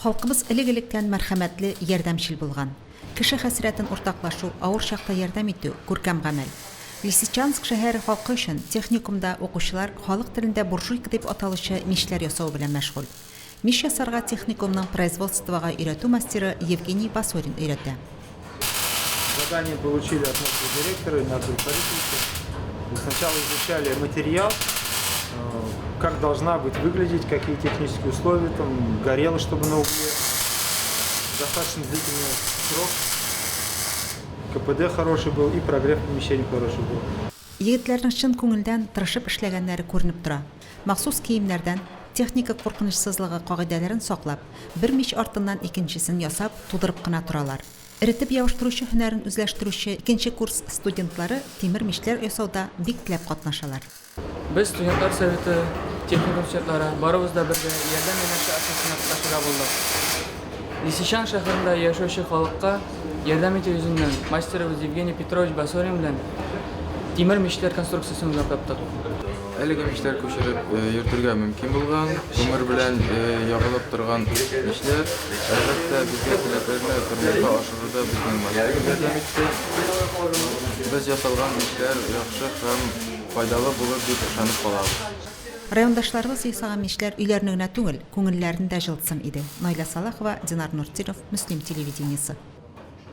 Халкыбыз элек-электән мәрхәмәтле, ярдәмчел булган. Кеше хәсрәтен уртаклашу, авыр чакта ярдәм итү, күркәм гамәл. Лисичанск шәһәре халкы өчен техникумда укучылар халык телендә буржуйка дип аталучы мичләр ясау белән мәшгуль. Мич ясарга техникумның производствога өйрәтү мастеры Евгений Басорин өйрәтә. Задание получили от нашего директора Рината Фаритовича. Мы сначала изучали материал, как должна быть выглядеть, какие технические условия, там, горело, чтобы на угле. Достаточно длительный срок. КПД хороший был и прогрев помещения хороший был. Егетләрнең чын күңелдән, тырышып эшләгәннәре күренеп тора. Махсус киемнәрдән, техника куркынычсызлыгы кагыйдәләрен саклап, бер мич артыннан икенчесен ясап, тудырып кына торалар. Эретеп ябыштыручы һөнәрен үзләштерүче икенче курс студентлары тимер мичләр ясауда бик теләп катнашалар. Без, студентлар советы, техникум студентлары, барыбыз да бергә Ярдәм янәшә акциясенә катнашырга булдык. Лисичанск шәһәрендә яшәүче халыкка ярдәм итү йөзеннән мастерыбыз Евгений Петрович Басорин белән тимер мичләр конструкциясен уйлап таптык. Әлеге мичләр күчереп йөртергә мөмкин булган, күмер белән ягылып торган мичләр. Әлбәттә, безгә теләкләрне тормышка ашыруда безнең мастерыбыз ярдәм итте. Без ясалган мичләр яхшы һәм файдалы булыр дип ышанып калабыз. Райондашларыбыз ясаган мичләр өйләрне генә түгел, күңелләрне дә җылытсын иде. Наилә Салахова, Динар Нуртдинов, Мөслим телевидениесе.